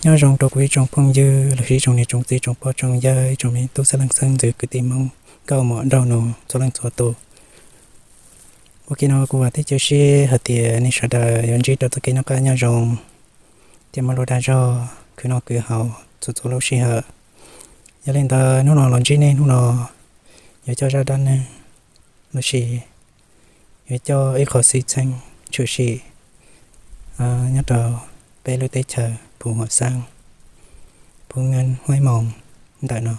Nyob zoo rau kuv ib tsoom phooj ywg los sis ib tsoom niam tsoom txiv tsoom pog tsoom yawg ib tsoom me tub xeeb leej xeeb ntxwv kwv tij Hmoob nkauj muam nraug nus txhua leej txhua tus. Ua ke no kuv vam thiab cia siab hais tias nej sawv daws yuav ntsib rau txoj kev noj qab nyob zoo thiab muaj lub dag zog khwv noj khwv haus txhua txhua lub sij hawm. Yog li ntawd hnub no los ntsib nej hnub no yuav coj zaj dab neeg los sis yuav coj ib qho xwm txheej tshwm sim nyob rau peb lub teb chaws Phu Huam Xaab, Phu Ngeej Huaib Moos ntawm no.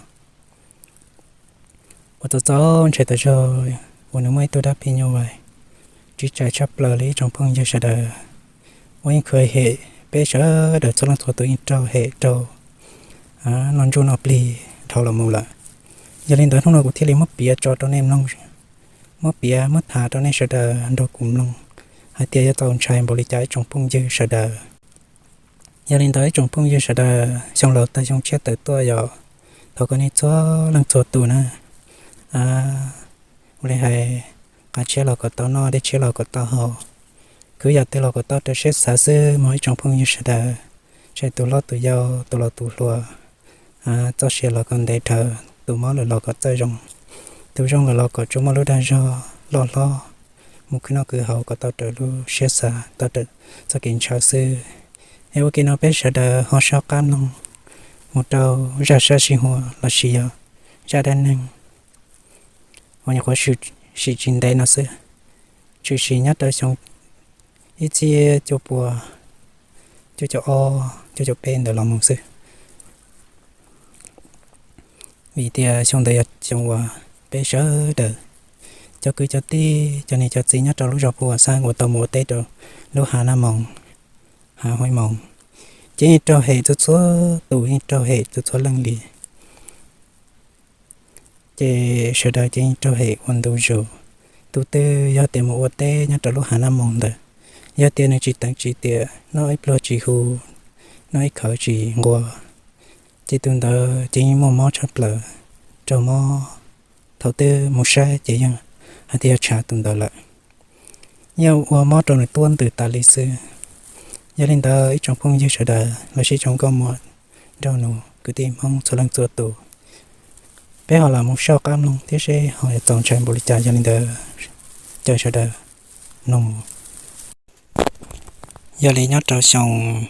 Uas txom txom ntshai tas zog uas nws muaj ib tug dab phim nyuj vais tsis txawj tshaj plaws li ib tsoom phooj ywg sawv daws. Uas yeej khaws hem peb sawv daws txhua leej txhua tus yeej raug hem raug noj ntsuj noj plig dhau los mus lawm. Yog li ntawd hnub no kuv thiaj li muab piav tso rau nej mloog, muab piav muab tham rau nej sawv daws nrog kuv mloog hais tias yuav txaus ntshai npaum li cas ib tsoom phooj ywg sawv daws. Yog li ntawd ib tsoom phooj ywg sawv daws, xyoo laus tag xyoo tshiab tawm tuaj yog thov kom nej txhua leej txhua tus na, ua li hais, qab tshiab los kom tau noj, dej tshiab los kom tau haus, khwv yam twg los kom tau raws siab xav xwb mog ib tsoom phooj ywg sawv daws. Tsis hais tus hlob tus yau, tus laus tus hluas, txoj sia los kom ntev dhawv, tus mob lawm los kom txawj zoo, tus zoo lawm los kom tsuas muaj lub dag zog loj hlob, mus khwv noj khwv haus kom tau raws lub siab xav, tau raws txoj kev ntshaw xwb. Es ua ke no peb sawv daws ho soj qab mloog mus rau zaj sab sij huam los sis yog zaj dab neeg uas nyuam qhuav tshwm sim tsis ntev no xwb, tshwm sim nyob rau xyoo ib txhiab cuaj pua cuaj caum ob cuaj caum peb ntawd los mus xwb. Vim tias xyoo ntawd yog xyoo uas peb sawv daws, cov kwv cov tij, cov niam cov txiv nyob rau lub zos Phu Huam Xaab uas tau mus ua teb rau lub hav Naj Moos, hav Huaib Moos, ces yeej raug hem txhua txhua tus, yeej raug hem txhua txhua leej li. Ces sawv daws ces yeej raug hem ua ntu zus. Tus twg yog tias mus ua teb nyob rau lub hav Naj Moos ntawd, yog tias nws tsis teev tsis tiam, noj ib pluag tsis hu, noj ib khawv tsis nqua, ces tus ntawd ces yeej muaj mob tshaj plaws, raug mob thaum twg mus saib ces yeej hais tias yog tshav tus ntawd lawm, yeej ua mob rau nws tuab ntws tas li xwb. Yog li ntawd ib tsoom phooj ywg sawv daws los sis ib tsoom nkauj muam nraug nus kwv tij Hmoob txhua leej txhua tus, peb ho los mus soj qab mloog thiab seb ho yuav txaus ntshai npaum li cas. Yog li ntawd caw sawv daws mloog. Yog li nyob rau xyoo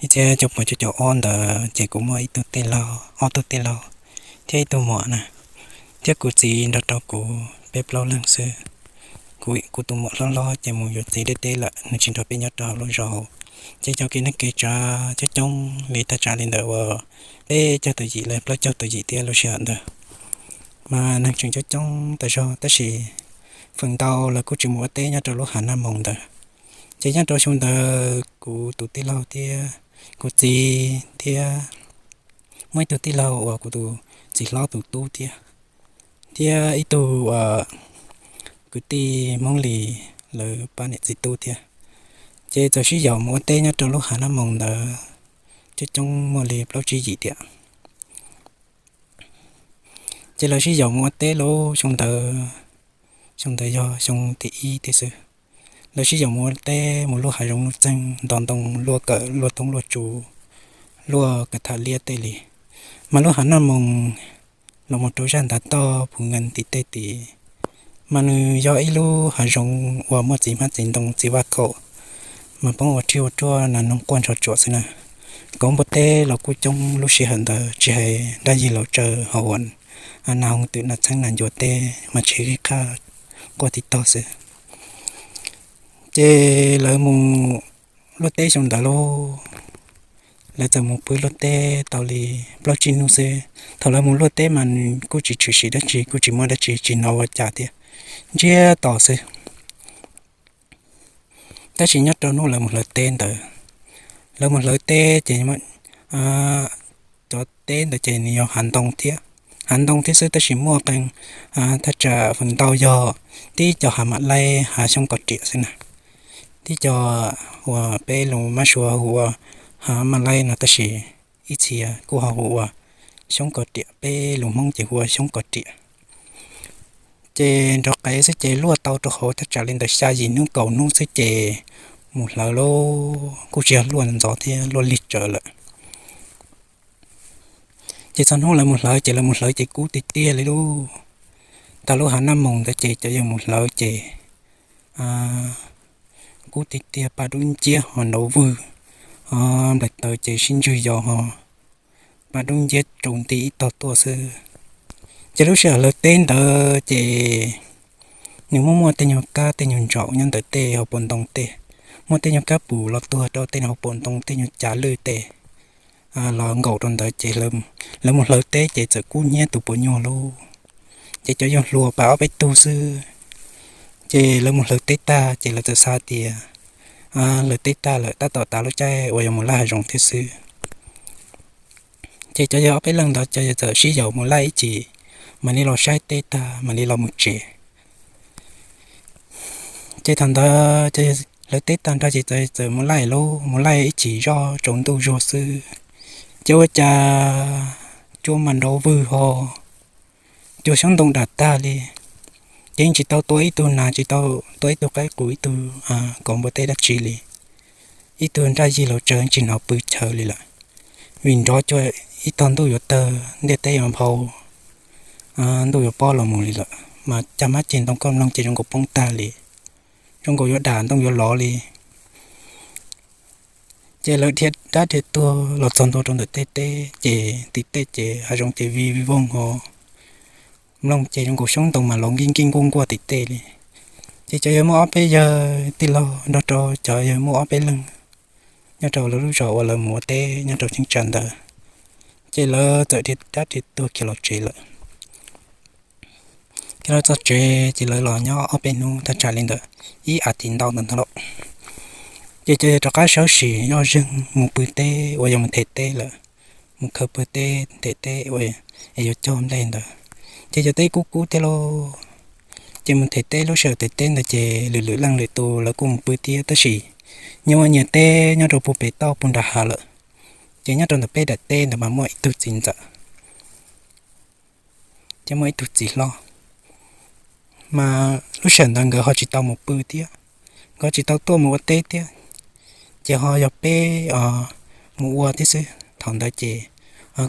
ib txhiab cuaj pua cuaj caum ob ntawd ces kuv muaj ib tug tij laug, ob tug tij laug thiab ib tug muam na, thiab kuv txiv nrog rau kuv peb plaub leeg xwb. Kuv, kuv tus muam hlob hlob ces mus yuav txiv deb deb lawm, nws tsis nrog peb nyob rau hauv lub zos. Ces cov kev neej kev tsav coob coob li thaj tsam li ntawd uas peb caug tau yim los plaub caug tau yim thiab lub sij hawm ntawd, mas neeg tseem coob coob tas zog tab sis feem ntau lawv kuj tsis mus ua teb nyob rau lub hav Naj Moos ntawd. Ces nyob rau xyoo ntawd kuv tus tij laug thiab kuv txiv thiab muaj ib tug tij laug uas kuv tus txiv hlob tus tub thiab, thiab ib tug kwv tij Hmoob Lis, lawv pab niam txiv tub thiab, ces txawm sib yaum mus ua teb nyob rau lub hav Naj Moos ntawd coob coob muaj li plaub tsib yim tiam. Ces lawv sib yaum mus ua teb lub xyoo ntawd, xyoo ntawd yog xyoo thib ib thiab xwb. Lawv sib yaum mus ua teb mus luaj hav zoov nuj txeeg, nto ntoo, luaj kawm, luaj thoob luaj tsu, luaj kav tham liab tej li. Mas lub hav Naj Moos los mus rau zaj ntav toj Phu Ngeej tim tej tid, mas nws yog ib lub hav zoov uas muaj txiv hmab txiv ntoo txiv vaj khaum, mas poob ua rhiaj ua ruaj nas noog quaj ntsho tsuam xwb na. Kauv npua teb los kuj coob lub sij hawm ntawd, tsis hais dab yig laus tsaws hauv uas nas hoov twm nas txheeb nas ncua teb mas tsis qhib qhaj quaj tib tog xwb. Ces lawv mus luaj teb xyoo ntawd lauj, lawv txawm mus pw luaj teb tau li plaub tsib hnub xwb. Thaum lawv mus luaj teb mas nws kuj tsis tshwm sim dab tsi, kuj tsis muaj dab tsi, tsis hnov ua cas thiab, ntsiag to xwb. Tab sis nyob rau hnub lawv mus hlawv teb ntawd, lawv mus hlawv teb ces cov teb ntawd ces nws yog hav ntoo thiab, hav ntoo thiab xwb tab sis muaj qee thaj tsam feem ntau yog tib co hav mam laib hav xyoob kos riam xwb na. Tib co uas peb lus mab sua hu ua hav mam laib no tab sis ib txhia kuj ho hu ua xyoob kos riam, peb lus Hmoob ces hu ua xyoob kos riam. Ces nrov qees xwb ces luaj tau rau hauv thaj tsam li ntawm xya yim hnub kaum hnub xwb ces mus hlawv lauj, kuj tsis yog luaj ntxov thiab, luaj lig tsawv lawm. Ces txog hnub lawv mus hlawv ces lawv mus hlawv ces kub tiag tiag li lauj. Tag lub hav naj moos ntawd ces cov yawg mus hlawv ces kub tiag tiag, paj dub nciab ho nrov vwg, nplaim taws ces sib ntswg yos ho paj dub nciab tsaus nti ib tog tuaj xwb. Ces lub sij hawm hlawv teb ntawd ces nws muaj muaj tej nyuag kab tej nyuag ntsaum nyob ntawm tej hauv paus ntoo tej, muaj tej nyuag kab pum los tuag rau tej hauv paus ntoo tej nyuag cav lwj tej los nkaum rau ntawd ces lawv mus hlawv teb ces txawm kub hnyiab tus puas nyuag lauj. Ces cov yawg hluas pab ob peb tug xwb. Ces lawv mus hlawv teb tag ces lawv txawm xav tias hlawv teb tag lawm tab tom tas lub caij uas yuav mus laij hav zoov thiab xwb. Ces cov yawg ob peb leeg ntawd cov yawg txawm sib yaum mus laij ib chim, mam li los saib teb tag mam li los mus tsev. Ces thaum ntawd cov yawg hlawv teb tag nrho ces txawm mus laij lauj, mus laij ib chim zoj tsaus ntuj zuag xwb. Ces ua cas cua mas nrov vwg ho, cua xyoob ntoo dam tag li. Ces yeej tsis tau tua ib tug nas, tsis tau tua ib tug qaib qus, ib tug kaus npua teb dab tsi li. Ib tug nraj yig los tsaws tsis hnov pw chaw li lawm, vim nrov cua ib tog ntuj yuav tawg ntiaj teb yuav nphau, ntuj yuav pob los mus li lawm mas caj mab ceg ntoo koj mloog ces zoo nkaus poob tag li, zoo nkaus yuav dam ntoo yuav lov li. Ces lawv dhia dab dhia tuag los txog ntua rau ntawm tej teb ces tim tej ces hav zoov ces vij voog ho, mloog ces zoo nkaus xyoob ntoo mas los nkij nkij nkuaj nkuaj tim tej li. Ces cov yawg muaj ob peb yawg tij laug nrog rau cov yawg muaj ob peb leeg nyob rau lawv lub zos uas lawv mus ua teb nyob rau cheeb tsam ntawd, ces lawv txawm dhia dab dhia tuag khiav los tsev lawm. Khiav los txog tsev ces lawv los nyob ob peb hnub thaj tsam li ntawd ib as thiv ntau ntawd ntag lauj. Ces cov yawg rov qab sawv tsees zoj zeeg mus pw teb uas yog mus them teb lawm, mus khaws pw teb them teb uas es yuav cog nplej ntawd. Ces cov teb kub kub thiab lauj. Ces mus them teb lub sij hawm them teb ntawd ces lwm lwm leej lwm tus lawv kuj mus pw thiab tab sis nyias ua nyias teb nyob rau puag pem toj puag nram hav lawm. Ces nyob rau ntawm peb daim teb ntawd mas muaj ib tug txiv ntxawm, ces muaj ib tug txiv hlob, mas lub sij hawm ntawd nkawd ho tsis tau mus pw thiab, nkawd tsis tau tuaj mus ua teb thiab, ces ho yog peb mus ua thiab xwb. Thaum ntawd ces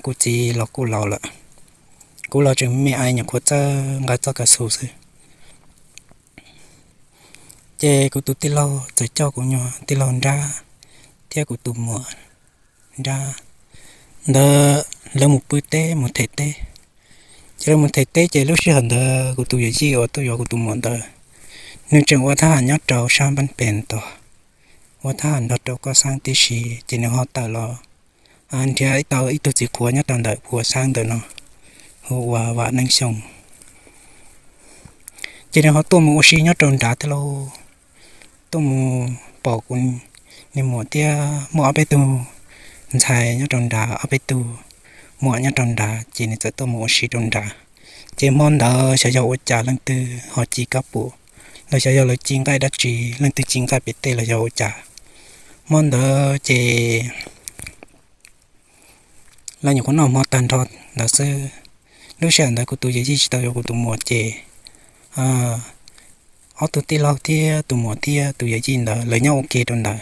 kuv txiv los kuj laus lawm, kuv los tseem me me nyuam qhuav txawj nqa txoj kav xus xwb. Ces kuv tus tij laug txawm coj kuv nyuag tij laug nrab thiab kuv tus muam nrab ntawd lawv mus pw teb mus them teb. Ces lawv mus them teb ces lub sij hawm ntawd kuv tus yawm yij uas tuaj yuav kuv tus muam ntawd, nws tseem ua thab ham nyob rau sab npab pem tod, ua thab ham nrog rau koj xeeb tib si, ces nws ho tawm los nrhiav tau ib tug txiv qhuav nyob rau ntawm puag xeeb ntawm no, hu ua Vam Neeb Xyooj. Ces nws ho tuaj mus ua si nyob rau nrad thiab lauj, tuaj mus pom kuv niag muam thiab muaj ob peb tug ntxhais nyob rau nrad, ob peb tug muam nyob rau nrad, ces nws txawm tuaj mus ua si rau nrad. Ces hmo ntawd xyov yog ua cas leej twg ho ci kab pum, los xyov yog lawv ci nqaij dab tsi, leej twg ci nqaij pem tej los yog ua cas. Hmo ntawd ces lawv nyuam qhuav noj hmo tag nrho ntawd xwb. Lub sij hawm ntawd kuv tus yawm yij tsis tau yuav kuv tus muam ces ob tug tij laug thiab tus muam thiab tus yawm yij ntawd lawv nyob ua ke rau ntawd.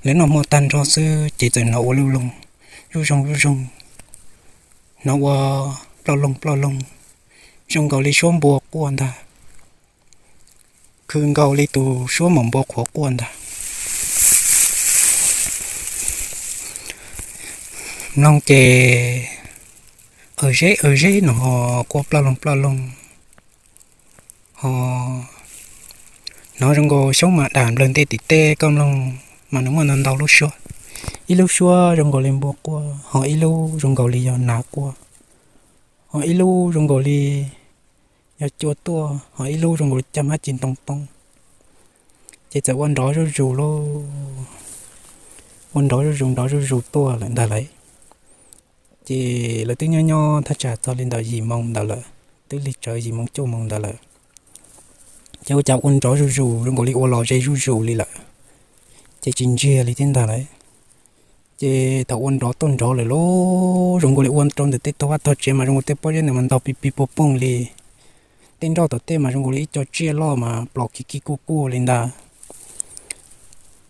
Lawv noj hmo tag nrho xwb ces txawm hnov ua luj loog, zuj zoog zuj zoog, hnov ua ploj loog ploj loog, zoo nkaus li suab npua quaj ntag, khwv nkaus li tus suab maum npua qhuav quaj ntag. Mloog ces aws zeb aws zeb no ho quaj ploj loog ploj loog ho hnov zoo nkaus xyoob mas dam nplawg ntej tim tej, koj mloog mas nws muaj ntau ntau lub suab. Ib lub suab zoo nkaus li npua quaj, ho ib lub zoo nkaus li yog nas quaj, ho ib lub zoo nkaus li yog cua tuaj, ho ib lub zoo nkaus li caj mab ci ntoo poob. Ces txawm ua nrov zuj zus lauj, ua nrov zuj zus nrov zuj zus tuaj lawm ntag lauj. Ces lawv twb nyob nyob thaj tsam txog li ntawm yim moo ntawd lawm, twb li tsawv yim moo cuaj moo ntawd lawm. Ces ua cas ua nrov zuj zus zoo nkaus li ua los ze zuj zus li lawm, ces tsis ntsiag li thiab ntag lauj. Ces thaum ua nrov tuaj nrov lawm lauj, zoo nkaus li ua rau ntawm tej tog vaj tog tsev mas zoo nkaus tej pob zeb ntawd mas ntog pis pis puag poog li. Tej nroj tom tej mas zoo nkaus li ib co tsiaj loj mas plos kiv kiv kuj kuj li ntag.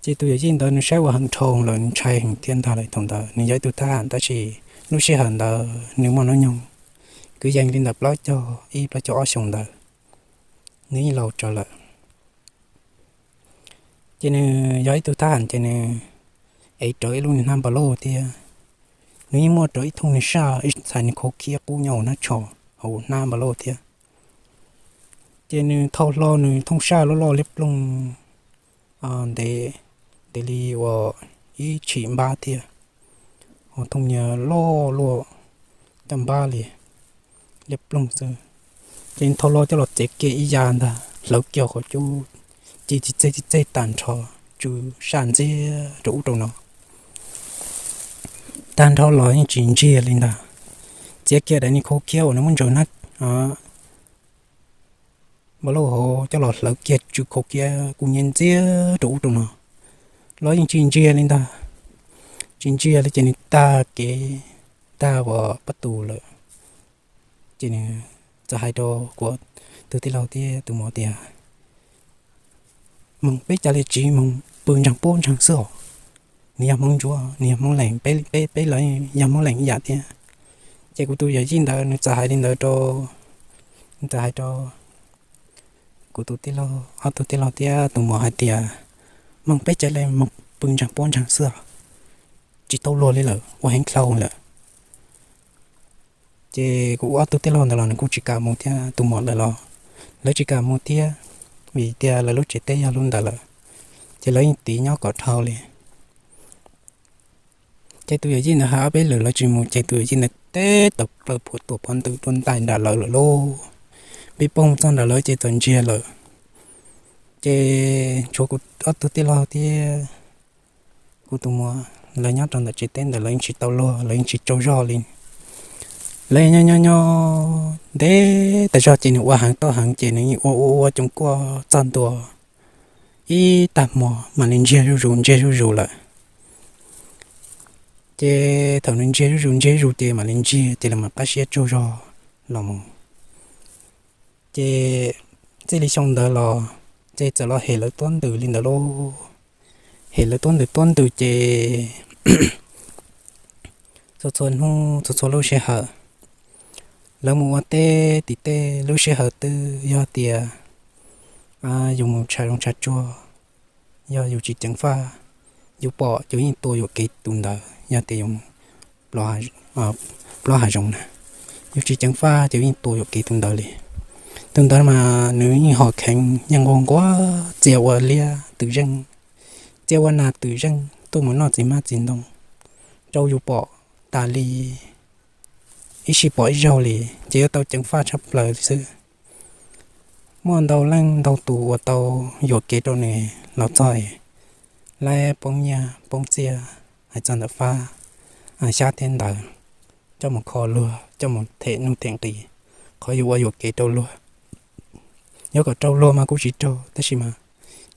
Ces tus yawm yij ntawd nws saib ua heev dhau lawm, nws ntshai heev thiab ntag lauj. Thaum ntawd nws yog ib tug thab ham tab sis lub sij hawm ntawd nws muaj hnub nyoog kwv yees li ntawm plaub caug ib plaub caug ob xyoos ntawd, nws yeej laus tsawv lawm. Ces nws yog ib tug thab ham ces nws ev rawv ib lub niag hnab npav lauj thiab, nws yeej muaj rawv ib thooj niag saj, ib txhais niag khau khiab qub nyob hauv hnab tsho, hauv hnab npav lauj thiab. Ces nws thau hlo nws thooj saj loj loj liab ploog, ntev, ntev li uas ib tshim npab thiab, ho thooj niag loj luaj caj npab li, liab ploog xwb. Ces thau hlo coj los txiav kiag ib yam ntag, hlawv kiag qhov cub, ci txi txeg txi txeg tag nrho, tsw saj ntxiag rau ub rau no. Tag nrho los yeej tsis ntsiag li ntag. Txiav kiag daim niag khau khiab uas nws muab ntsaws hnab npav lauj hauv coj los hlawv kiag tsw khau khiab kuj nyiab ntxiag rau ub rau no, los yeej tsis ntsiag li ntag. Tsis ntsiag li ces nws tag kev, tag uas pab tus lawm. Ces nws txawm hais rau kuv tus tij laug thiab tus muam tias, moog peb cav li tsiv moog pw ntsaag puab ntsaag xwb os. Nws yog Hmoob Ntsuab, nws yog Hmoob Leem, peb, peb, peb los yog Hmoob Leem ib yam thiab. Ces kuv tus yawm yij ntawd nws txawm hais li ntawd rau, nws txawm hais rau kuv tus tij laug, ob tug tij laug thiab tus muam hais tias, moog peb cav li moog pw ntsaag puab ntsaag xwb os, tsis tau luag li lawm, ua heev dlhau lawm. Ces kuv ob tug tij laug ntawd los nws kuj tsis kam mus thiab, tus muam lawm los lawv tsis kam mus thiab, vim tias lawv lub tsev teb yog lub ntawd lawm, ces lawv yeej tiv nyob kom dhau li. Ces tus yawm yij ntawd hais ob peb lwm lawv tsis mus ces tus yawm yij ntawd teb tau plaws phuam tuam pov ntws dua ntais nram lawv lawm lauj. Pib poob txog nram lawv ces txawm ntsiag lawm. Ces tshuav kuv ob tug tij laug thiab kuv tus muam, lawv nyob rau ntawm tsev teb ntawd lawv yeej tsis tau luag, lawv yeej tsis tsaug zog li. Lawv nyob nyob nyob ntev tas zog ces nws ua heev tau heev ces nws yeej ua ua ua coom kuaj txog ntua ib tag hmo mam li ntsiag zuj zus ntsiag zuj zus lawm. Ces thaum nws ntsiag zuj zus ntsiag zuj zus ces mam li ntsiag ces lawv mam qab siab tsaug zog los mus. Ces txij li xyoo ntawd los ces txawm los hem lawv tuab ntws li ntawd lauj. Hem lawv tuab ntws tuab ntws ces txhua txhua hnub txhua txhua lub sij hawm lawv mus ua teb tim tej lub sij hawm twg yog tias yus mus tshav zoov tshav tsuag, yog yus tsis ceev faj, yus pom ces yeej tua yuam kev tus ntawd. Yog tias yus plob hav zoov na, yus tsis ceev faj ces yeej tua yuam kev tus ntawd li. Tus ntawd mas nws yeej hom kheev yeej nquag nquag txia ua liab twm zeej, txia ua nas twm zeej tuaj mus noj txiv hmab txiv ntoo rau yus pom tas li, ib sij pom ib zaug li, ces yuav tau ceev faj tshaj plaws xwb. Muaj ntau leej ntau tus uas tau yuam kev rau nws los txog lawv poob nyiaj poob txiaj hais txog ntawm fab xyab thiab ntawv, coj mus kho luag, coj mus them nuj them nqis, qhov yus ua yuam kev rau luag. Yuav kom rau luag mas kuj tsis raug, tab sis mas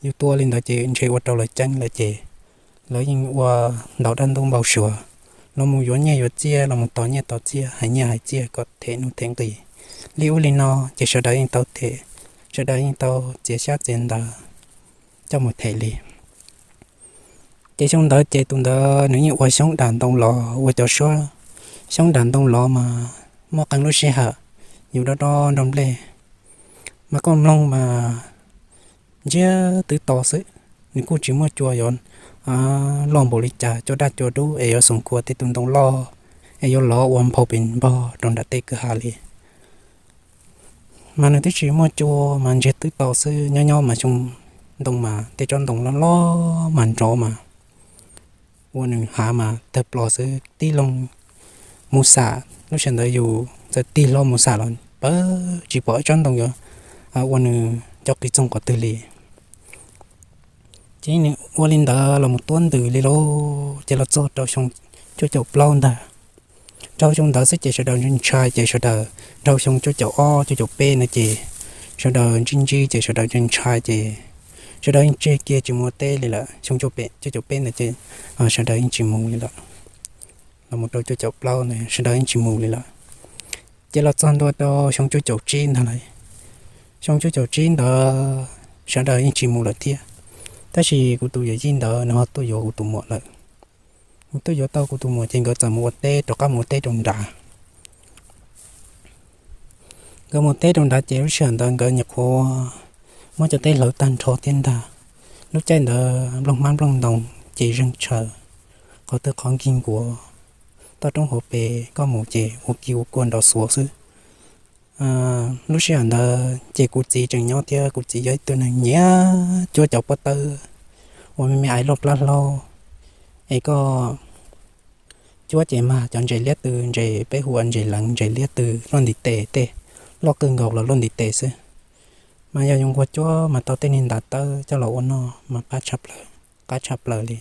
yus tua li ntawd ces ntshe ua rau lawv ceeb lawm ces lawv yeej ua ntau dab ntub npau suav los mus yuav nyiaj yuav txiaj, los mus tos nyiaj tos txiaj, hais nyiaj hais txiaj kom them nuj them nqis li ub li no, ces sawv daws yeej tau them, sawv daws yeej tau txiav xyab txiav ntawv coj mus them li. Ces xyoo ntawd ces tus ntawd nws yeej ua xyoob dam ntoo los ua cov suab. Xyoob dam ntoo los mas muaj qee lub sij hawm yus dob dob nrog nplej, mas koj mloog mas ntsiag twb to xwb. Nws kuj tsis muaj cua yuav loj npaum li cas, cua daj cua dub es yuav xoom kua tej tus ntoo loj es yuav lov ua nphau pes npog rau nram tej kwj ha li. Mas nws twb tsis muaj cua mas ntsiag twb to xwb, nyob nyob mas xyoo ntoo mas tej tsob ntoo loj loj mas nrov mas ua nws hav mas tawg plo xwb, tib loo mus xam. Lub sij hawm ntawd yus txawm tig hlo mus xam los pawg tsis pom ib tsob ntoo yuav ua nws cov qis txoog qhov twg li. Ces nws ua li ntawd los mus tuab ntws li lauj, ces los txog rau xyoo cuaj caum plaub ntag. Rau xyoo ntawd xwb ces sawv daws ntshai ntshai ces sawv daws, rau xyoo cuaj caum ob cuaj caum peb no ces sawv daws ntsib ntsib ces sawv daws ntshai ntshai ces sawv daws yeej tseg kiag tsis mus ua teb li lawm. Xyoo cuaj caum peb ntawd ces sawv daws yeej tsis mus li lawm. Los mus rau cuaj caum plaub ntawd sawv daws yeej tsis mus li lawm. Ces los txog ntua rau xyoo cuaj caum tsib ntag lauj, xyoo cuaj caum tsib ntawd sawv daws yeej tsis mus lawm thiab. Tab sis kuv tus yawm yij ntawd nws ho tuaj yuav kuv tus muam lawm. Kuv twb yuav tau kuv tus muam ces nkawd txawm mus ua teb, rov qab mus ua teb rau nrad. Nkawd mus teb rau nrad ces lub sij hawm ntawd nkawd nyuam qhuav muab cov teb hlawv tag nrho thiab ntag. Lub caij ntawd nplooj hmab nplooj ntoos ces zeeg tshaws, qhov twg qhov nkig nkuav, toj roob hauv pes koj mus ces ua kig ua kua nrov xuav xwb. Lub sij hawm ntawd ces kuv txiv tseem nyob thiab kuv txiv yog ib tug neeg nyiam cuab cov pob tawb uas me me ais loj plab hlau, es koj cuab ces mag cov ntses liab tw, ntses peb hu ua ntses leev, ntses liab tw, luaj ntiv tes, tej loj kawg nkaus los luaj ntiv tes xwb. Mas yog yuav nquag cuab mas tau tej niag ntav tawb coj los ua noj mas qab tshaj plaws li.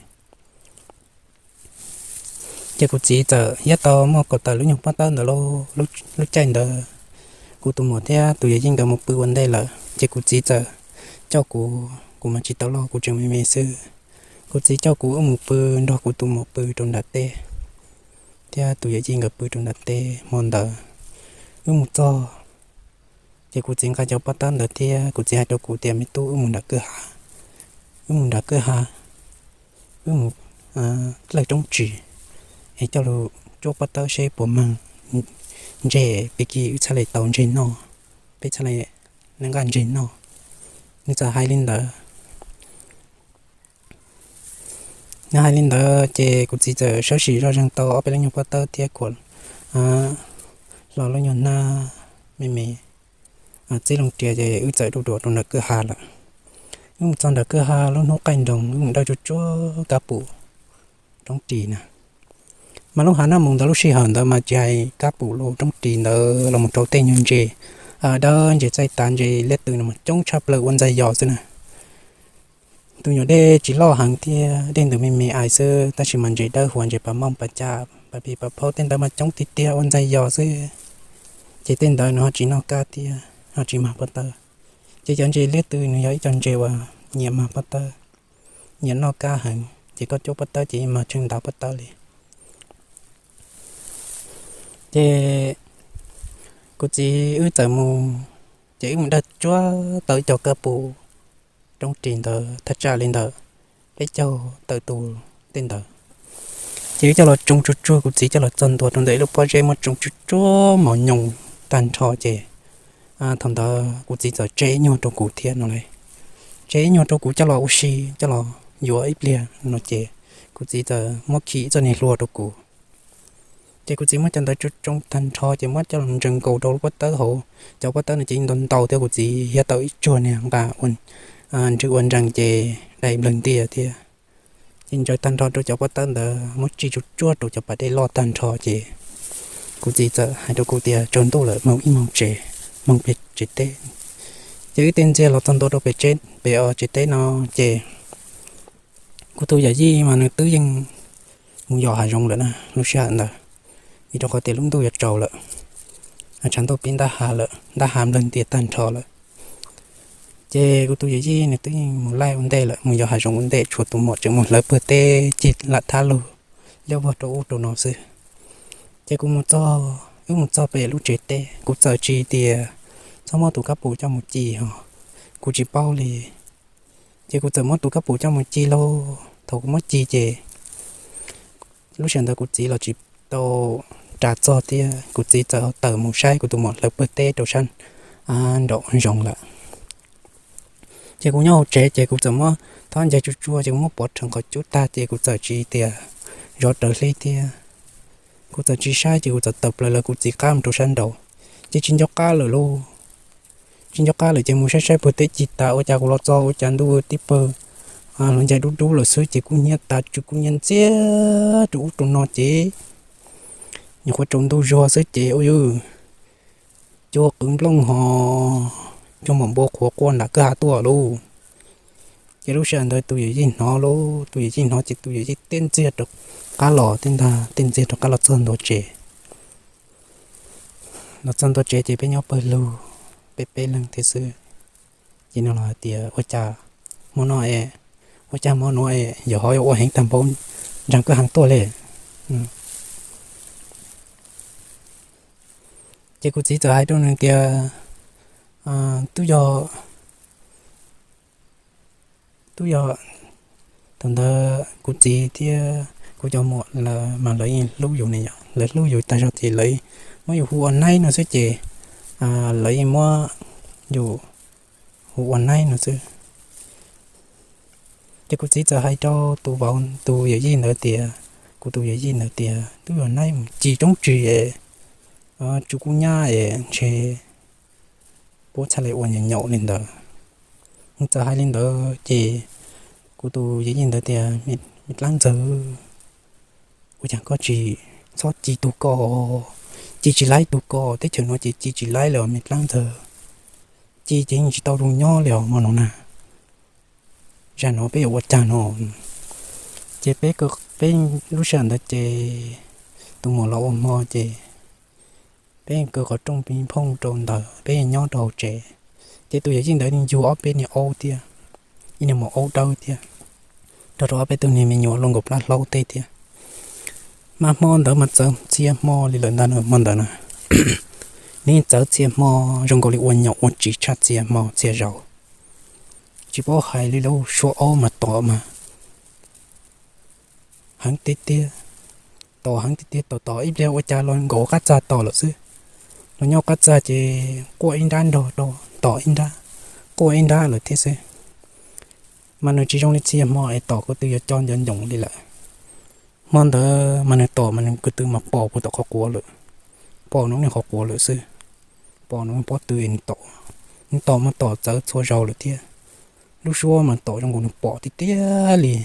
Ces kuv txiv txawm yab tau muaj kaum tawm lub nyuag pob tawb ntawd lauj. Lub caij ntawd kuv tus muam thiab tus yawm yij nkawd mus pw ua ntej lawm ces kuv txiv txawm coj kuv, kuv mas tsis tau loj, kuv tseem me me xwb. Kuv txiv coj kuv wb mus pw, nrog kuv tus muam pw rau nram teb thiab tus yawm yij nkawd pw rau nram teb. Hmo ntawd wb mus txog ces kuv txiv nqa cov pob tawb ntawd thiab kuv txiv hais rau kuv tias, me tub, wb mus nram kwj ha, wb mus nram kwj ha, wb mus dlawg roob ris es coj lug cuab pob tawb seb puas mag ntses, pib kig wb txhaj le tau ntses noj, peb txhaj le nqaj ntses noj. Nws txawm hais li ntawd. Nws hais li ntawd ces kuv txiv txawm sawb sim zoj zeeg tau ob peb lub nyuag pob tawb thiab khuam hlo lub nyuag hnab me me txib loo riam ces wb txawm du duam rau nram kwj ha lawm. Wb mus txog nram kwj ha lub hnub qaij nroos wb mus dawj tsuag tsuag kab pum roob ris na. Mas lub hav naj mus ntawd lub sij hawm ntawd mas tsis hais kab pum lub roob ris ntawd los mus rau tej nyuag ntses dawb, ntses txaij tav, ntses liab tw no mas coob tshaj plaws ua ntxaij yos xwb na. Tus nyuam dej tsis loj heev thiab, dej ntws me me ais xwb tab sis mas ntses dawb huv, ntses pas mooj pas cam, pas pis pas phaub tej ntawd mas coob tiag tiag ua ntxaij yos xwb. Ces tej ntawd nws ho tsis noj kab thiab ho tsis mag pob tawb. Ces cov ntses liab tw nws yog ib co ntses uas nyiam mag pob tawb, nyiam noj kab heev, ces koj cuab pob tawb ces mag tsheej ntav pob tawb li. Ces kuv txiv wb txawm mus, ces wb mus dawj tsuag tau ib co kab pum roob ris ntawd thaj tsam li ntawm peb caug tawm tus tej ntawd. Ces wb coj los tsoo tsuag tsuag, kuv txiv coj los txog ntua rau ntawm ib lub pob zeb muab tsoo tsuag tsuag mos nyoos tag nrho ces thaum ntawd kuv txiv txawm tseb ib nyuag rau kuv thiab no lauj. Tseb ib nyuag rau kuv coj los ua si, coj los yuav ib pliag no ces kuv txiv txawm muab khi ib txoj niag hlua rau kuv. Ces kuv txiv muab cov ntawd tsoo tsoo tag nrho ces muab coj los ntsaws nkaus rau lub pob tawb hauv. Cov pob tawb no ces ntau ntau thiab, kuv txiv hiab tau ib tsuag niag nqa ua ntswg ua nrees ces dai nplawg ntias thiab. Ces ntsaws tag nrho rau cov pob tawb ntawd muab tsis tsuag tsuag rau cov pas dej loj tag nrho ces kuv txiv txawm hais rau kuv tias tsaus ntuj lawm, moog ib moog tsev, moog pem tsev teb. Ces wb tej ntxiag los txog ntua rau pem tsev, pem tsev teb no ces kuv tus yawm yij mas nws twb yeej mus yos hav zoov lawm na lub sij hawm ntawd, vim rau qhov tias lub ntuj yuav tsaus lawm, tshav ntuj pib ntab ha lawm, ntab ha nplawg ntias tag nrho lawm. Ces kuv tus yawm yij nws twb yeej mus laij ua ntej lawm, mus yos hav zoov ua ntej, tshuav tus muam tseem mus hlawv pawg teb cig lam thab lug liab vog rau ub rau no xwb. Ces kuv mus txog, wb mus txog pem lub tsev teb, kuv txawm tsis tias txhob muab tus kab pum coj mus ci ho, kuv tsis paub li. Ces kuv txawm muab tus kab pum coj mus ci lauj. Thaum kuv muab ci ces lub sij hawm ntawd kuv txiv los tsis tau ras txog thiab, kuv txiv txawm tawm mus saib kuv tus muam hlawv pawg teb rau sab nraum zoov lawm. Ces kuv nyob hauv tsev ces kuv txawm muab thob ncaig tsuag tsuag ces kuv muab pov rhees qhov cub tag ces kuv txawm tsis tias zov raws hlib thiab. Kuv txawm tsis saib ces kuv txawm tawm plaws lawv kuv txiv qab mus rau sab nraud. Ces tsis nco qab lawm lauj. Tsis nco qab lawm ces mus saib saib pawg teb ci tas, ua cas kuv los txog ua cas ntuj tib pawg hluav ncaig dub dub lawm xwb ces kub hnyiab tas tsw kub hnyiab ntxiag rau ub rau no ces nyuam qhuav tsaus ntuj zuag xwb ces ua cuag qwv nplooj ho cuag npam npua qhuav quaj nram kwj ha tuaj lauj. Ces lub sij hawm ntawd tus yawm yij hnov lauj, tus yawm yij hnov ces tus yawm yij teb ntxiag rau qab los, teb ntag teb ntxiag rau qab los txog ntua tsev. Los txog ntua tsev ces peb nyob pawg lug, peb peb leeg thiab xwb. Ces nws los hais tias ua cas hmo no es, ua cas hmo no es yawm ho yuav ua heev tag npaum nraag kwj ha tuaj li. Ces kuv txiv txawm hais rau nws tias, twb yog, twb yog thaum ntawd kuv txiv thiab Kuv cov muam lawv mas lawv yeej hlub yus ne yom, lawv hlub yus tag zog ces lawv muab yus hu ua naib no xwb ces lawv yeej muab yus hu ua naib no xwb. Ces kuv txiv txawm hais rau tus vauv, tus yawm yij ntawd tias, kuv tus yawm yij ntawd tias, twb yog naib mus ci roob ris, tsw kub nyab es ntshe puab txhaj li ua nyaum nyaum li ntawd. Nws txawm hais li ntawd ces kuv tus yawm yij ntawd tias, me dlaab ntxawg, ua cas koj tsis txhob ci tug ko, ci tsis laib tug ko, teb chaws nuav ces ci tsis laib li os me dlaab ntxawg, ci ces yeej tsis tau zoo nyob li os mog no na. Zag no peb yuav ua cas no? Ces peb, peb lub sij hawm ntawd ces tus muam los ua hmo ces peb kaw qhov rooj pig phooj rau ntawd, peb nyob rau hauv tsev. Ces tus yawm yij ntawd yug ob peb niag aub thiab, ib niag maum aub dawb thiab, nrog rau ob peb tug niag me nyuam luaj nkaus plab hlaub tej thiab. Mas hmo ntawd mas txawv txhia hmo li lawm ntag, hmo ntawd na. Nws txawv txhia hmo, zoo nkaus li ua nyaum ua tsiv tshaj txhia hmo txhia zaus, tsis paub hais li lub suab aub mas tom mas heev tiag tiag, tom heev tiag tiag, tom tom ib pliag ua cas los nkaus qab txag tom lawm xwb. Los nyob qab txag ces quaj ib nrab nrog rau tom ib nrab, quaj ib nrab lawm thiab xwb. Mas nws tsis zoo li txhia hmo es tom ko tw yuav co nco ncoov li lawm. Hmo ntawd mas nws tom mas nws ko tw mas pom puag tom qhov quav lawm, pom nws niag qhov quav lawm xwb, pom nws pob tw es nws tom, nws tom mas tom txawv txhua zaus lawm thiab. Lub suab mas tom zoo nkaus nws pom tiag tiag li.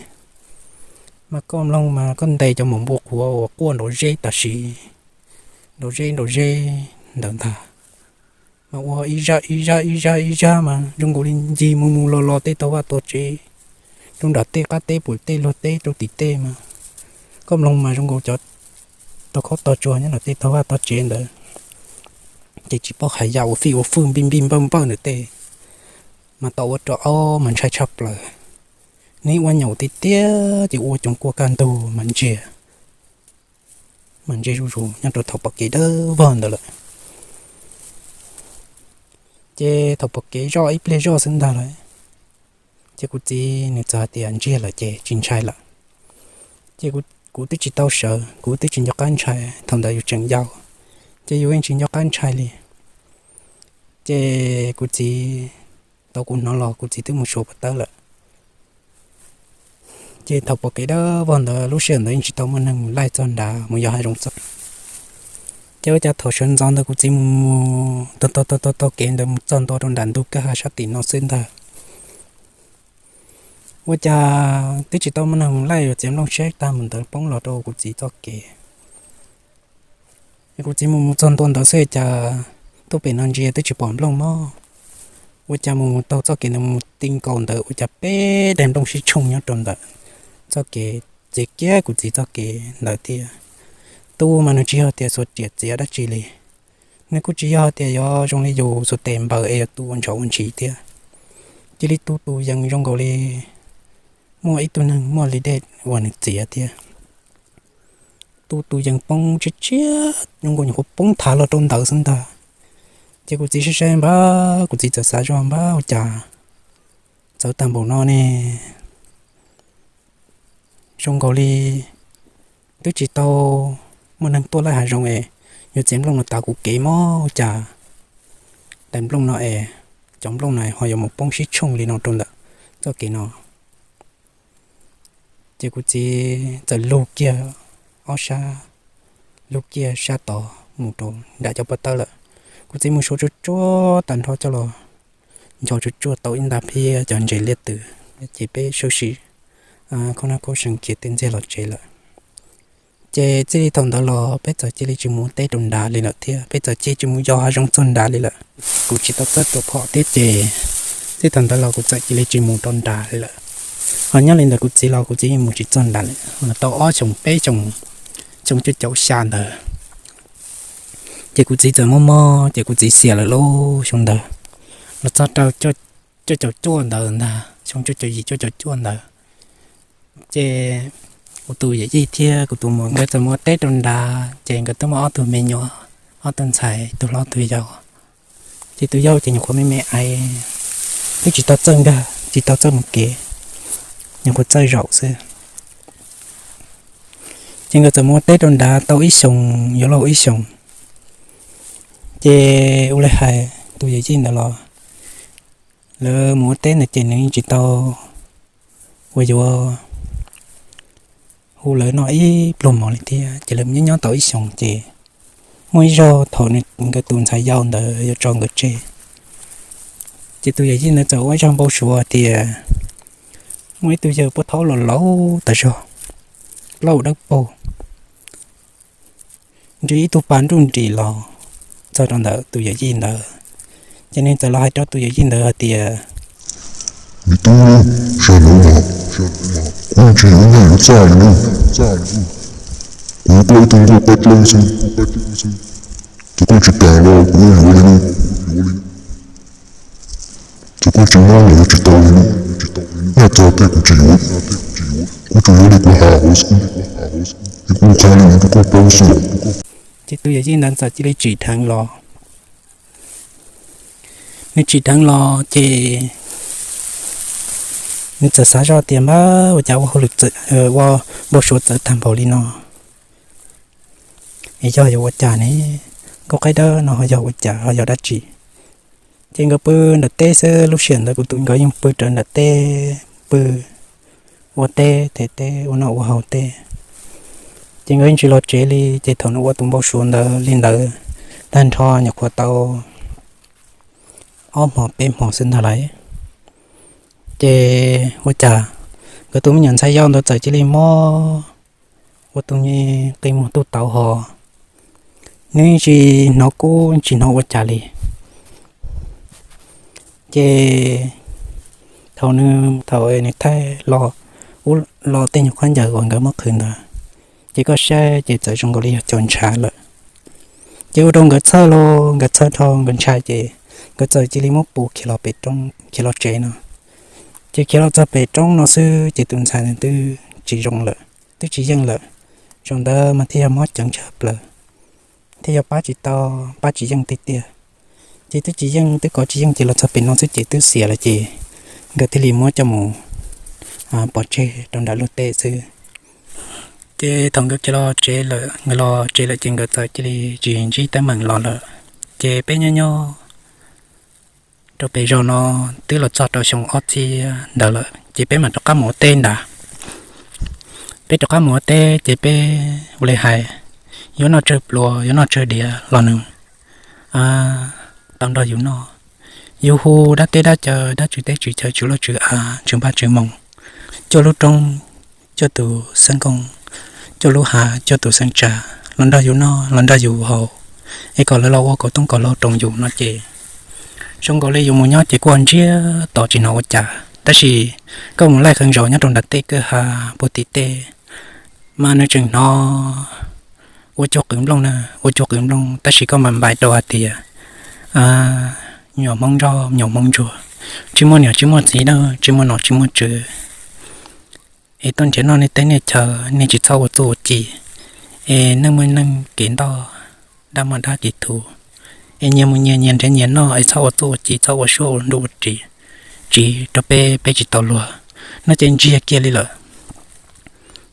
Mas koj mloog mas koj ntes cov maum npua qhuav uas quaj nrov zeb tam sim, nrov zeb nrov zeb ntawd ntag. Mas ua ib zaj ib zaj ib zaj ib zaj mas zoo nkaus li ncig mus mus los los tej tog vaj tog tsev, rau nram tej qab teb puag tej luag teb rau tim tej mas koj mloog mas zoo nkaus cov tog khob tog tsuag nyob nram tej tog vaj tog tsev ntawd. Ces tsis paub hais yam ua fij ua fwj npij npij npawj npawj ntawm tej, mas tom ua rau aub mas ntshai tshaj plaws. Nws ua nyaum tiag tiag ces ua coov kua kaj ntug mas ntsiag, mas ntsiag zuj zus nyob rau thaum pom kev dawb vog ntawd lawm. Ces thaum pom kev zoj ib pliag zoj xwb ntag lawm, ces kuv txiv nws txawm hais tias ntsiag lawm ces tsis ntshai lawm. Ces kuv twb tsis tau sawv, kuv twb tsis nco qab ntshai, thaum ntawd yus tseem yau, ces yus yeej tsis nco qab ntshai li. Ces kuv txiv, tau kuv hnov los kuv txiv twb mus suav puag tawb lawm. Ces thaum pom kev dawb vog ntawd lub sij hawm ntawd yeej tsis tau muaj neeg mus laij txog nrad mus yos hav zoov txog. Ces ua cas thaum sawv ntxov ntawd kuv txiv mus mus taug taug taug taug kev ntawd mus txog ntua rau nram ntug kwj ha sab tim no xwb ntag. Ua cas twb tsis tau muaj neeg mus laij yuav txiav nplooj siab tag mus ntawd poob los rau kuv txiv txoj kev. Kuv txiv mus mus txog ntua ntawd xwb cas tuaj pem no ntsia twb tsis pom nplooj mog. Ua cas mus mus taug txoj kev ntawd mus ti nkaus ntawd ua cas peb daim nplooj sib tshooj nyob rau ntawm txoj kev txiav kiag kuv txiv txoj kev ntawd thiab. Tub mas nws tsis yog tias xuas riam txiav dab tsi li, nws kuj tsis yog tias yuav zoo li yus xuas tes npaws es yuav tu ua ntshauv ua ntshis thiab. Cia li tu tus yees zoo nkaus li muaj ib tug neeg muaj li dej uas nws txiav thiab. Tu tus yees poob tshiab tshiab zoo nkaus nyuam qhuav poob thav los rau ntawd xwb ntag. Ces kuv txiv saib saib npab, kuv txiv txawm xav zoj npab ua cas txawv tag npaum no ne. Zoo nkaus li twb tsis tau muaj neeg tuaj laij hav zoov es yuav txiav nplooj no tav kuv kev mog ua cas daim nplooj no es, cov nplooj no ho yuav mus poob sib tshooj li no rau ntawm txoj kev no. Ces kuv txiv txawm lug kiag ob sab, lug kiag sab tod mus rau nram cov pob tawb lawm. Kuv txiv mus suav tsuag tsuag tag nrho coj los ncho tsuag tsuag tau ib nta phiab cov ntses liaj twm, ces peb sawb sim khoob nab khoob seev khiav tej ntxiag los tsev lawm. Ces txij li thaum ntawd los peb txawm cia li tsis mus teb rau nrad li lawm thiab, peb txawm cia li tsis mus yos hav zoov txog nrad li lawm. Kuv tsis tau txawj tua phom thiab ces txij thaum ntawd los kuv txawm cia li tsis mus rau nrad li lawm. Ho nyob li ntawd kuv txiv los kuv txiv yeej mus tsis txog nrad li, tau ob xyoos peb xyoos, xyoo cuaj caum xya ntawd. Ces kuv txiv txawm mob mob ces kuv txiv xiam lawm lauj xyoo ntawd, los txog rau cuaj caum cuaj ntawd ntag, xyoo cuaj caum yim cuaj caum cuaj ntawd. Ces kuv tus yawm yij thiab kuv tus muam nkawd txawm mus ua teb rau nrad, ces nkawd twb muaj ob tug me nyuam, ob tug ntxhais, tus hlob tus yau. Ces tus yau ces nyuam qhuav me me aiv, twb tsis tau txawj nkag, tsis tau txawj mus kev, nyuam qhuav txawj zaum xwb. Ces nkawd txawm mus ua teb rau nrad tau ib xyoos yuav luag ib xyoos. Ces ua li hais tus yawm yij ntawd los lawv mus ua teb ntawd ces nws yeej tsis tau uas yuav hu lawv noj ib pluag mov li thiab. Ces lawv nyob nyob tau ib xyoos ces muaj ib zaug thaum nkawd tus ntxhais yau ntawd yuav tso nkawd tseg, ces tus yawm yij ntawd txawm ua ib zaj npau suav tias muaj ib tug yawg puab thaub los laus tas zog, plaub dawb paug, nrhiav ib tug pas nruj nris los txog rau ntawm tus yawm yij ntawd. Ces nws txawm los hais rau tus yawm yij ntawd hais tias, me tub, sawv daws mas, kuv tsis yuav noj yuav txaj li, kuv yuav koj ib tug nkuaj qab dloob xwb. Ces koj tsis kam los kuv yuav yuav li, ces koj tsis muab los yuav tsis tau li, noj txog tej kuv tsis yuav, kuv tsuas yuav li kuv has hauv xwb, es kuv qha li no rau koj paub xwb. Ces tus yawm yij ntawd txawm cia li tsim dheev los. Nws tsim dheev los ces nws txawm xav zoj tias, npab, ua cas ua hauj lwm, ua npau suav txawv tag npaum li no, es yog yuav ua cas ne? Nkauj qaib dawb no ho yog ua cas, ho yog dab tsi? Ces nkawd pw nram teb xwb, lub sij hawm ntawd kuv tus nkawd yeej pw rawv nram teb, pw ua teb, them teb, ua noj ua haus teb. Ces nkawd yeej tsis los tsev li, ces thaum nws ua tus npau suav ntawd li ntawd tag nrho nyuam qhuav tau ob hmo peb hmo xwb ntag lauj. Ces ua cas nkawd tus me nyuam ntxhais yau ntawd txawm cia li mob ua tus me qi muag tuj tauv ho, nws tsis hnov kub tsis hnov ua cas li. Ces thaum nws, thaum nws thaij los, ub, los tej nyuag khaub ncaws uas nkawd muab qhwv ntawd, ces koj saib ces txawm zoo nkaus li yog cov ntshav lawm. Ces ua rau nkawd txhawj los nkawd txhawj dhau nkawd ntshai ces nkawd txawm cia li muab pus khiav los pem roob, khiav los tsev no. Ces khiav los txog pem roob no xwb ces tus ntxhais twb tsis zoo lawm, twb tsis yeej lawm. Zaum ntawd mas thiaj yog mob ceev tshaj plaws, thiaj yog pab tsis tau, pab tsis yeej tiag tiag. Ces twb tsis yeej, twb kov tsis yeej ces los txog pem no xwb ces twb xiam lawm ces nkawd thiaj li muab coj mus pov tseg rau nram luag tej xwb. Ces thaum nkawd khiav los tsev lawm, nkawd los tsev lawm ces nkawd txawm cia li tsis ntsib teeb meem los lawm. Ces peb nyob nyob rau pem zos no twb los txog rau xyoo ob txhiab ntawd lawm ces peb mam rov qab mus ua teb ntag. Peb rov qab mus ua teb ces peb ua li hais, yuav noj tsawg pluas yuav noj tsawg diav los nws tau nrog yus noj. Yus hu dab teb dab chaw, dab tswv teb tswv chaw, tswv loj tswv av, tswv npaj tswv moos, cuaj lub roob, cuaj tus xeeb nkauj, cuaj lub hav, cuaj tus xeeb tsa, los nrog yus noj los nrog yus haus, es kom lawv los ua kauv tooj kauv hlau roos yus no ces zoo nkaus li yus mus nyob ces kuj ntsiag to tsis hnov ua cas. Tab sis koj mus laij qee zaus nyob rau nram tej kwj ha puag tim tej mas nws tseem hnov ua cuag qwv nplooj na, ua cuag qwv nplooj, tab sis koj mam npais rau hais tias me nyuam Hmoob nroj, me nyuam Hmoob ntsuag, tsis muaj niam tsis muaj txiv na, tsis muaj nom tsis muaj tswv, es tuaj nrhiav noj nej teb nej chaw, nej tsis txhob ua txuj ua ci, es neej muaj neej kev ntoj, dab muaj dab kev thuv, es nyias mus nyias, nyias nrhiav nyias noj, es txhob ua txuj ua ci, txhob ua suab ua nruj ua ris, tsiv rau peb, peb tsis tau luag no ces ntsiag kiag li lawm.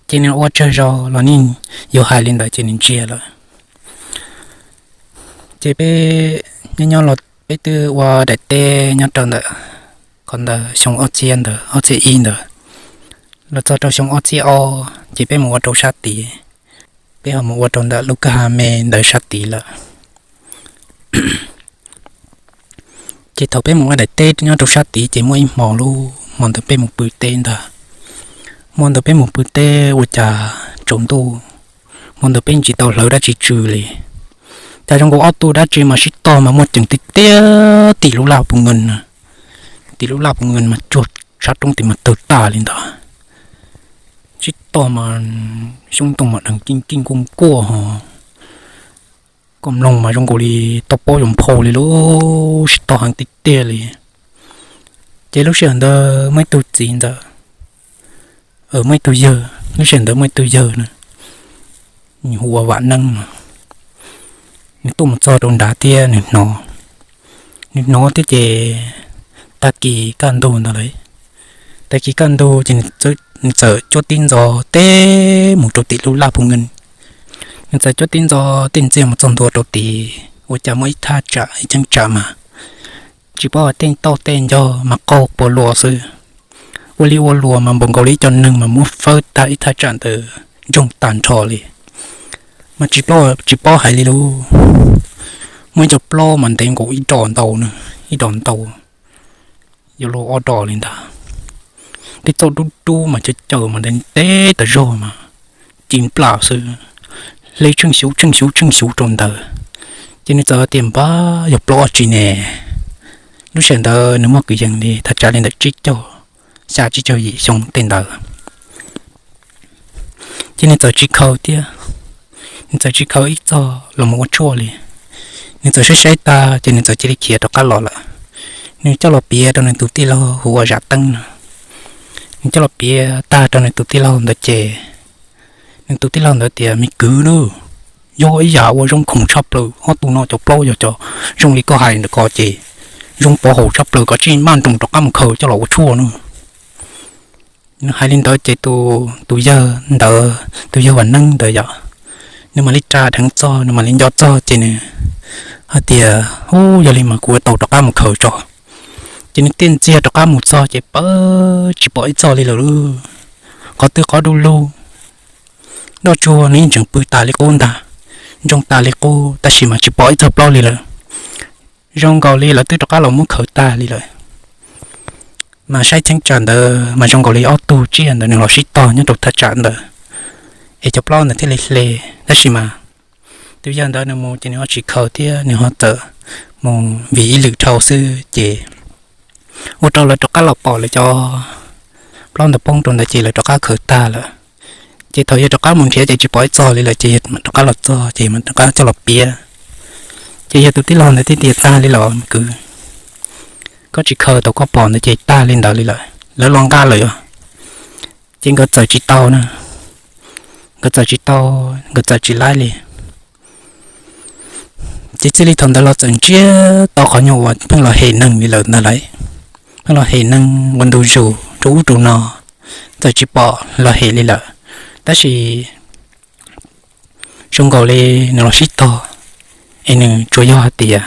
Ces nws ua tsawg zaus los nws yuav hais li ntawd ces nws ntsiag lawm. Ces peb nyob nyob los peb twb ua daim teb nyob rau ntawm qhov ntawd xyoo ob txhiab ntawd, ob txhiab ib ntawd los txog rau xyoo ob txhiab ob ces peb mus ua rau sab tid. Peb ho mus ua rau ntawm lub kwj ha me ntawd sab tid lawm. Ces thaum peb mus ua daim teb nyob rau sab tid ces muaj ib hmo lub hmo ntawd peb mus pw teb ntag. Hmo ntawd peb mus pw teb ua cas tsaus ntuj, hmo ntawd peb tsis tau hlawv dab tsi tsw li. Cas zoo nkaus ob tug dab tsi mas sib tog mas muaj ceem tiag tiag, tim lub laj pus nkees, tim lub laj pus nkees mas cuag sab roob tim mas tawg tag li ntawd. Sib tog mas xyoob ntoo mas dheev kij kij nkuaj nkuaj ho, koj mloog mas zoo nkaus li toj pob yuav nphau li lub, sib tog heev tiag tiag li. Ces lub sij hawm ntawd muaj ib tug txiv ntawd, muaj ib tug yawg, lub sij hawm ntawd muaj ib tug yawg na, nws hu ua Vam Neeb no. Nws tuaj mus txog rau nrad thiab nws hnov, nws hnov thiab ces tag kis kaj ntug ntawd lawm, tag kis kaj ntug ces nws txawm nws txawm cuab tib ntxov teb mus rau tim lub laj phu nkeej. Nws txawm cuab tib ntxov tej ntxiag mus txog ntua rau tid, ua cas muaj ib thaj tsam ib cheeb tsam mas tsis paub tej tauj tej ncog mas qaug pua luas xwb. Ua li ua luas mas npaum nkaus li ib co neeg mas muab fawb tag ib thaj tsam ntawd ntsoog tag nrho li. Mas tsis paub hais li lub, muaj ib co plaub mas ntev nkaus ib dos ntau, ib dos ntau, yuav luag ob dos li ntag. Tej txoj dub dub mas caws caws mas ntev ntev tas zog mas ci nplas xwb, hle tsheej xyuv tsheej xyuv tsheej xyuv rau ntawd. Ces nws txawm tias npab yog plaub ob tsi ne. Lub sij hawm ntawd nws muaj kwv yees li thaj tsam li ntawm tsib caug, xya tsib caug yim xyoo tej ntawd. Ces nws txawm tsis khaws thiab, nws txawm tsis khaws ib txog los mus ua tshuaj li. Nws txawm saib saib tag ces nws txawm cia li khiav rov qab los lawm. Nws coj los piav rau nws tus tij laug hu ua Zam Teeb no. Nws coj los piav tag rau nws tus tij laug ntawd ces nws tus tij laug ntawd tias me kwv na, yog ib yam ua zoo khoom tshaj plaws, ob tug no cov plaub yog cov zoo li koj hais ntawm ko ces zoo pov haum tshaj plaws, koj tsij maj nroos rov qab mus khaws coj los ua tshuaj na. Nws hais li ntawd ces tus yawg ntawd, tus yawg Vam Neeb ntawd yom, nws mam li ras dheev txog, nws mam li nco txog ces nws hais tias, Ub, yog li mas kuv ua tau rov qab mus khaws tso. Ces nws thiaj ntxiag rov qab mus txog ces pawv tsis pom ib txog li lawm lauj. Qhov twg qhov du lug, nroj tsuag nws yeej tseem pw tas li qub ntag, ntsoog tas li qub tab sis mas tsis pom ib txog plaub li lawm. Zoo nkaus li lawv twb rov qab los muab khaws tag li lawm. Mas saib cheeb tsam ntawd mas zoo nkaus li ob tug tsiaj ntawd nws los sib tog nyob rau thaj tsam ntawd, es cov plaub ntawd thiaj li hle. Tab sis mas tus yawg ntawd nws mus ces nws ho tsis khaws thiab, nws ho txawm mus vim ib lwm dhau xwb ces ua rau lawv rov qab los pom lawv cov plaub ntawd poob rau ntawd ces lawv rov qab khaws tag lawm. Ces thaum yawg rov qab mus nrhiav ces tsis pom ib txog li lawm ces yawg mam rov qab los txog ces mam rov qab coj los piav. Ces yawg tus tij laug ntawd thiaj tias, Tag li los kwv, koj tsis khaws tau koj pom ntawd ces tag li ntawd li lawm, lawv los nqa lawm os. Ces nkawd txawm tsis tau na, nkawd txawm tsis tau, nkawd txawm tsis laib li. Ces txij li thaum ntawd los txawm ntsiag to qhov nyuag uas pheej los hem neeg li lawm ntag lauj. Pheej los hem neeg ua ntu zus rau ub rau no, txawm tsis pom los hem li lawm. Tab sis zoo nkaus li nws los sib tog, es nws tsuas yog hais tias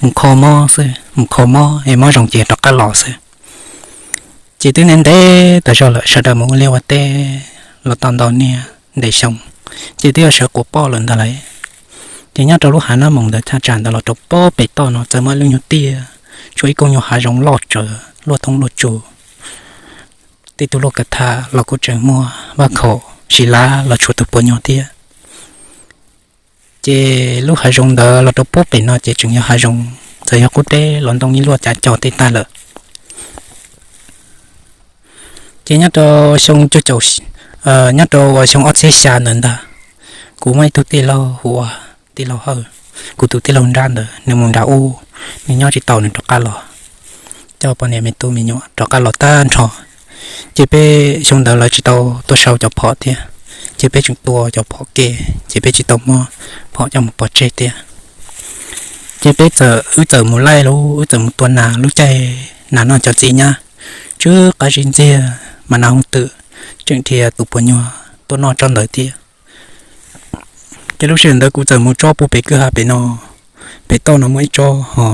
mus kho mob xwb, mus kho mob es mob zoo ces rov qab los xwb. Ces twb ntev ntev tas zog lawm, sawv daws mus ua liaj ua teb los tau ntau niaj ntev xyoo, ces twb yuav sawv quas poj lawm ntag lauj. Ces nyob rau lub hav Nab Moos ntawd thaj tsam ntawd los rau pem toj no txawm muaj ib lub nyuag tiaj, tshuav ib koog nyuag hav zoov loj tsawv luaj thoob luaj tsuas. Tej tug luag kav tham los kuj tseem muaj vaj khaum sib lab los tshuav tus puas nyuag thiab. Ces lub hav zoov ntawd los rau pem no ces tseem yog hav zoov, txawm yog qub deb los ntoo ib luaj cav co tej tag lawm. Ces nyob rau xyoo, nyob rau uas xyoo ob txhiab xya ntawd ntag, kuv muaj ib tug tij laug hu ua tij laug Hawj, kuv tus tij laug nrab ntawd nws mus nram ub, nws nyob tsis tau nws rov qab los, coj poj niam me tub me nyuam rov qab los tag nrho. Ces peb xyoo ntawd lawv tsis tau tuaj sau cov phom thiab, ces peb tseem tua cov phom ke, ces peb tsis tau muab phom coj mus pov tseg thiab. Ces peb txawm, wb txawm mus laij lub, wb txawm mus tua nas lub caij nas noj cov txiv nyab, tsw qab zib ntxiag mas nas hooj twm tseem dhia tus puas nyuag tuaj noj tsob ntawd thiab. Ces lub sij hawm ntawd kuv txawm mus tsob puag pem kwj ha pem no, pem toj no muaj ib tsob ho,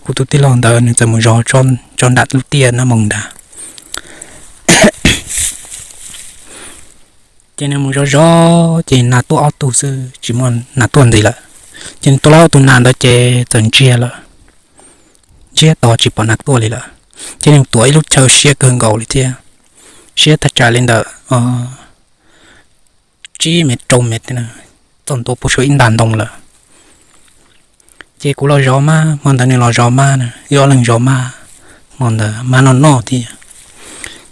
kuv tus tij laug ntawd nws txawm mus zov tsob nram lub tiaj Nab Moos ntag. Ces nws mus zov zov ces nas tuaj ob tug xwb tsis muaj nas tuaj ntxiv lawm. Ces nws tua lawm ob tug nas ntawd ces txawm ntsiag lawm, ntsiag to tsis pom nas tuaj li lawm. Ces nws tuav ib lub chaw siab kawg nkaus li thiab, siab thaj tsam li ntawm tsib mev rau mev, txog ntua puag saum ib ntas ntoo lawm. Ces kuv los zov mab, hmo ntawd nws los zov mab, wb ob leeg zov mab, hmo ntawd mab noj noj thiab.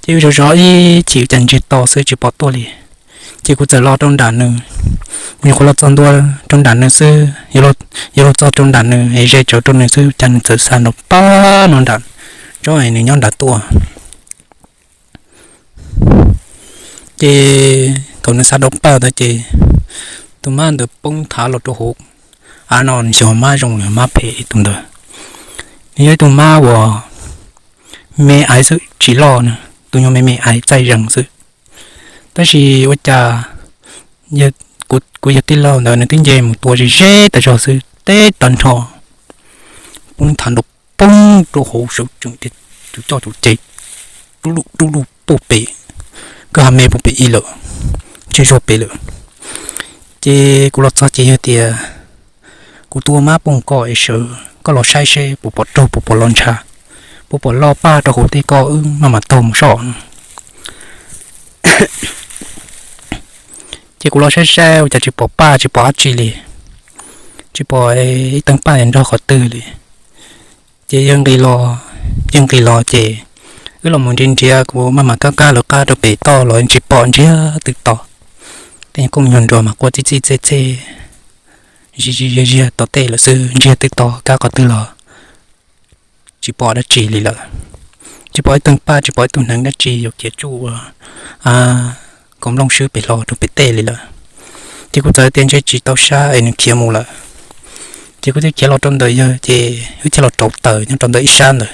Ces wb zov zov ib chim cas ntsiag to xwb tsis pom tuaj li. Ces kuv txawm los rau nram nws, kuv nyuam qhuav los txog ntua rau nram nws xwb, yuav los txog rau nram nws es ze tsawv rau nws xwb cas nws txawm xa nrov pag no nram tsob es nws nyob nram tuaj. Ces thaum nws xa nrov pag ntawd ces tus mab ntawd poob thav los rau hauv av no, nws xyov mab zoo los mab phem tus ntawd. Nws yog ib tug mab uas me aiv xwb tsis loj na, tus nyuag me me ais txaij zees xwb. Tab sis ua cas kuv yawg tij laug ntawd nws twb nce mus tua ze ze tas zog xwb, teb tag nrho poob thav nrov poob rau hauv saum tseem tias tus coj tus ceg rub lub pum pem, kwj ha me pum pem ib lawm, ntsej zuag pem lawm. Ces kuv los txog ces yawg tias, kuv tua mab poob koj es sawv koj los saib seb puas pom raug, puas pom los ntshav, puas pom loj paj rau hauv tej, koj wb maj mam taug mus soj. Ces kuv los saib saib ua cas tsis pom paj tsis pom dab tsi li, tsis pom ib teeg paj nrog qhov twg li. Ces yawg nqis los, yawg nqis los ces wb los mus nrhiav nrhiav, kuv maj mam kab kab lawv qab rau pem toj los tsis pom nrhiav twb tod. Tej kooj nyuag nruas mas quaj txij txij txej txej, ziag ziag ziag tom tej lawm xwb, nrhiav twb tod kab qhov twg los tsis pom dab tsi li lawm. Tsis pom ib teeg paj tsis pom ib tug hneev dab tsi yuav khiav tsuj ua kaus nplooj swb pem hlo rau pem tej li lawm. Ces kuv txawm tias ntshe tsis tau sab es nws khiav mus lawm. Ces kuv thiaj khiav los rau ntawm yawg ces wb thiaj los rauv taws nyob rau ntawm ib sab ntawd.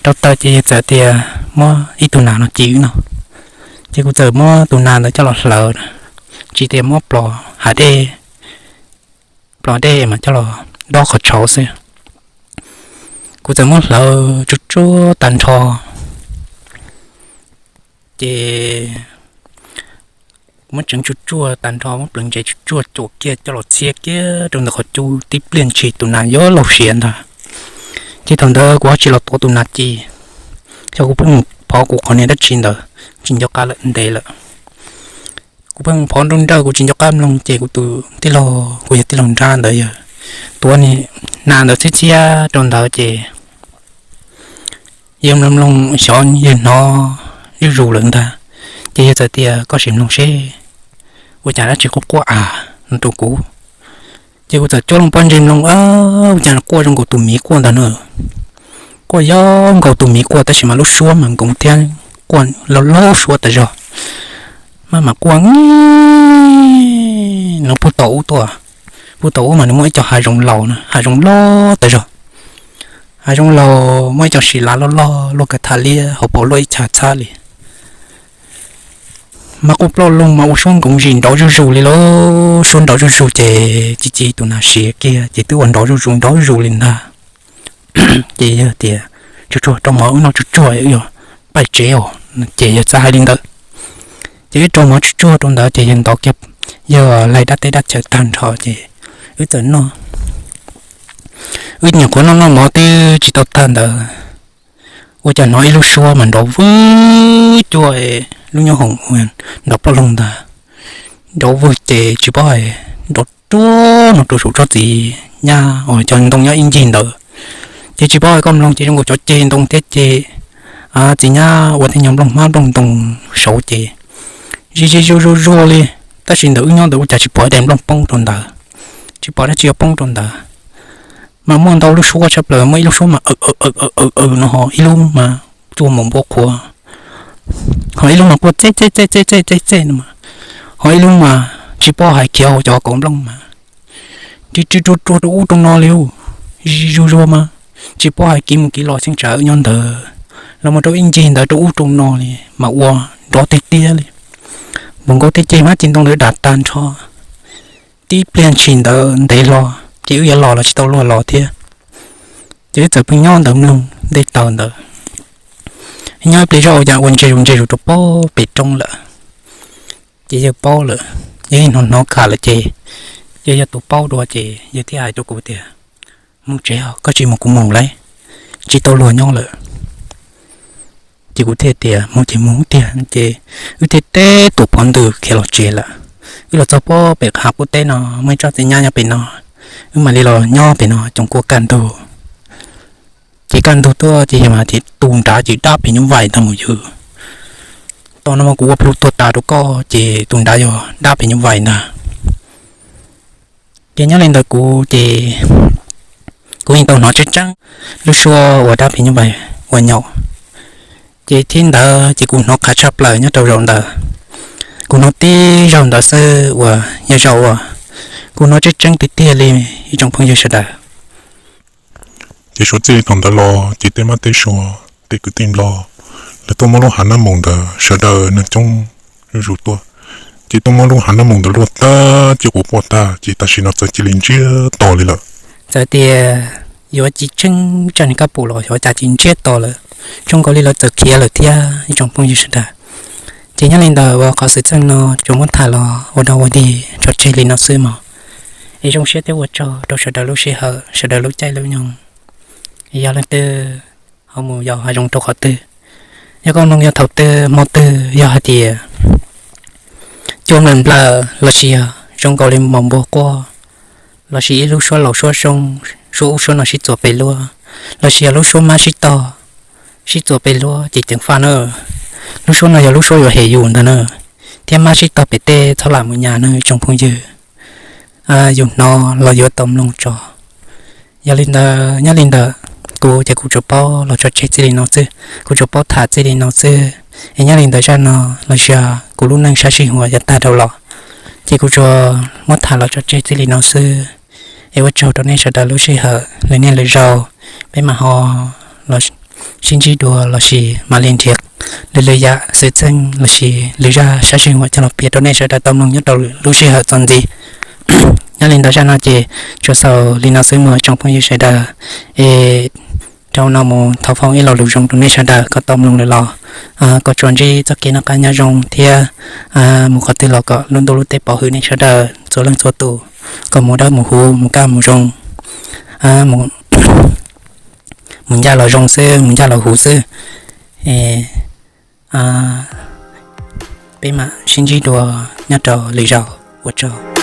Rauv taws ces yawg txawm tias muab ib tug nas no ci wb noj. Ces kuv txawm muab tus nas ntawd coj los hlawv, tsis tias muab plos hav dej, plos dej mas coj los dob qhov tshauv xwb. Kuv txawm muab hlawv tsuj tsuaj tag nrho, ces muab tseev tsuj tsuaj tag nrho, muab pleev ntses tsuj tsuaj cuam kiag coj los txhiab kiag rau ntawm qhov cub, tib pliag ntshis tus nas yuav laug siav ntag. Ces thaum ntawd kuv ho tsis los tuav tus nas ci, xyov kuv pheej mus phov kuv qhov niag dab tsi ntawd tsis nco qab lawm, ntev lawm. Kuv pheej mus phov nruj nrawj kuv tsis nco qab mloog ces kuv tus tij laug, kuv yawg tij laug nrab ntawd yawg tuav niag nas ntawd txhiab txhiab rau ntawd ces yawg mloog mloog xyov yawg hnov zuj zus lawm ntag. Ces yawg txawm tias koj sim mloog seb ua cas dab tsi quaj quaj av no rau kuv. Ces kuv txawm cuab loo pob ntseg mloog, ua cas quaj zoo nkaus tus miv quaj ntag na. Quaj zoo nkaus tus miv quaj tab sis mas lub suab mas nkoos thiab quaj loj loj suab tas zog. Maj mam quaj nge, no puag tom ub tuaj, puag tom ub mas nws muaj ib co hav zoov laus na, hav zoov loj tas zog. Hav zoov laus muaj ib co sis lav loj loj luaj kav tham liab hauv paus luaj ib chav txhab li. Mas quaj ploj loo mas ua suab nkoos zis nrov zuj zus li lauj, suab nrov zuj zus ces ci ci tus nas siav kiag ces twb ua nrov zuj zus nrov zuj zus li ntag. Ces yawg tias tsuag tsuag rau mov wb noj tsuag tsuag wb yuav pais tsev os, ces yawg txawm hais li ntawd. Ces wb rau mov tsuag tsuag rau ntawd ces yawg ntov kiag, yawg laig dab teb dab chaw tag nrho ces wb txawm noj. Wb nyuam qhuav noj noj mov twb tsis tau tag ntawd, ua cas hnov ib lub suab mas nrov vwg cuag lub nyoob hoom nrov ploj loo ntag. Nrov vwg ces tsis paub hais, nrov ruaj no rau saum tsob txiv nyab uas cov ntoo nyob ib ncig ntawd. Ces tsis paub hais koj mloog ces zoo nkaus cov ceg ntoo thiab ces txiv nyab ua tej nyuag nplooj hmab nplooj ntoo saud ces zig zig zuag zuag zuag li. Tab sis ntawd wb nyob ntawd ua cas tsis pom ib daim nplooj poob rau ntawd, tsis pom dab tsi yuav poob rau ntawd. Mas muaj ntau lub suab tshaj plaws, muaj ib lub suab mas aws aws aws aws no, ho ib lub mas cua mus npua qhuav, ho ib lub mas quaj txej txej txej txej txej txej no mas, ho ib lub mas tsis paub hais khiav hauv cov kaus nplooj mas ris ris ruag ruag rau ub rau no li, zig zig zuag zuag mas tsis paub hais kiv mus kiv los xyeej tsam wb nyob ntawd los mus rau ib ncig ntawd rau ub rau no li mas ua nrov tiag tiag li. Npaum nkaus tej ceg hmab ceg ntoo ntawd dam tag nrho, tib pliag ntshis ntawd ntev hlo, ces wb yuav los los tsis tau luag los thiab. Ces wb txawm pheej nyob ntawd mloog nte taws ntawd. Nyob ib pliag zoj ua cas ua ntseg zus ntseg zus rau pem roob lawm. Ces yawg paub lawm, yawg hnov hnov kam lawm ces yawg yog tus paub dua ces yawg thiaj hais rau kuv tias, mus tsev os, koj tsis mus kuv mus lauj, tsis tau luag nyob lawm. Ces kuv thiaj tias mus ces mus tiag ces wb thiaj teb tuam phov ntws khiav los tsev lawm. Wb los txog pem hav qub teb no muaj ib tsob txiv nyab nyob pem no, wb mam li los nyob pem no coom kua kaj ntug. Ces kaj ntug tuaj ces yawg mas thiaj tus nrad ces dab phim nyuj vais ntag mus yawg. Tau no mas kuv ua plhu tuag tas rau koj ces tus nrad yog dab phim nyuj vais ntag. Ces nyob li ntawd kuv ces kuv yeej tau hnov tseeb tseeb lub suab uas dab phim nyuj vais ua nyaum. Ces thib ntawd ces kuv hnov qhav tshaj plaws nyob rau zaum ntawd. Kuv hnov tib zaug ntawd xwb uas yog zaum uas kuv hnov tseeb tseeb tiag tiag li ib tsoom phooj ywg sawv daws. Ces suav txij thaum ntawd los ces tej mab tej suav tej kwv tij Nplog lawv tuaj muab lub hav nab moos ntawd sawv daws neeg coob zuj zus tuaj. Ces tuaj muab lub hav nab moos ntawd luaj tag, ces quas puj tag, ces tam sim no txawm cia li ntsiag to li lawm. Txawm tias yuav ci tseeb tsa nws kab pum los xyov cas ces ntsiag to lawm, zoo nkaus li lawv txawm khiav lawm thiab ib tsoom phooj ywg sawv daws. Ces nyob li ntawd uas qhov xwm txheej no tsuas muab tham los ua dog ua dig tso tseg li no xwb mog. Es zoo siab thiab ua tsaug rau sawv daws lub sij hawm, sawv daws lub caij lub nyoog. Es yog leej twg ho mus yos hav zoov rau qhov twg, yog koj mloog yog thaum twg hmo twg yog hais tias cua nplawm nplawm lossis yog zoo nkaus li mos npua quaj, lossis ib lub suab laus suab zoo, suab ub suab no sib txuas pes luab, lossis yog lub suab mab sib tog sib txuas pes luab ces ceev faj na. Lub suab no yog lub suab yuav hem yus ntag na, thiab mab sib tog pem tej txhob lam mus nyas na tsoom phooj ywg. Yus hnov los yuav tau mloog tso. Yog li ntawd, nyob li ntawd, kuv ces kuv tsuas paub los tso tseg txij li no xwb, kuv tsuas paub tham txij li no xwb. Es nyob li ntawd zaj no los sis kuv lub neej sab sij huam yav tag dhau los, ces kuv tsuas muab tham los tso tseg txij li no xwb. Es ua tsaug rau nej sawv daws lub sij hawm, lwm niaj lwm zaus peb mam ho los sib ntsib dua lossis mam li nrhiav lwm lwm yam xwm txheej lossis lwm zaj sab sij huam coj los piav rau nej sawv daws tau mloog nyob rau lwm lub sij hawm txuas ntxiv. Nyob li ntawd zaj no ces tsuas xaus li no xwb mog tsoom phooj ywg sawv daws. Es dhau no mus thov foom ib lo lus zoo rau nej sawv daws kom tau mloog lawm los kom tsuas ntsib txoj kev noj qab nyob zoo thiab mus qhov twg los kom lub ntuj lub teb pov hwm nej sawv daws txhua leej txhua tus, kom mus dawb mus huv mus kaj mus zoo, mus ncaj los zoo xwb mus ncaj los huv xwb. Peb mam sib ntsib dua nyob rau lwm zaus, ua tsaug.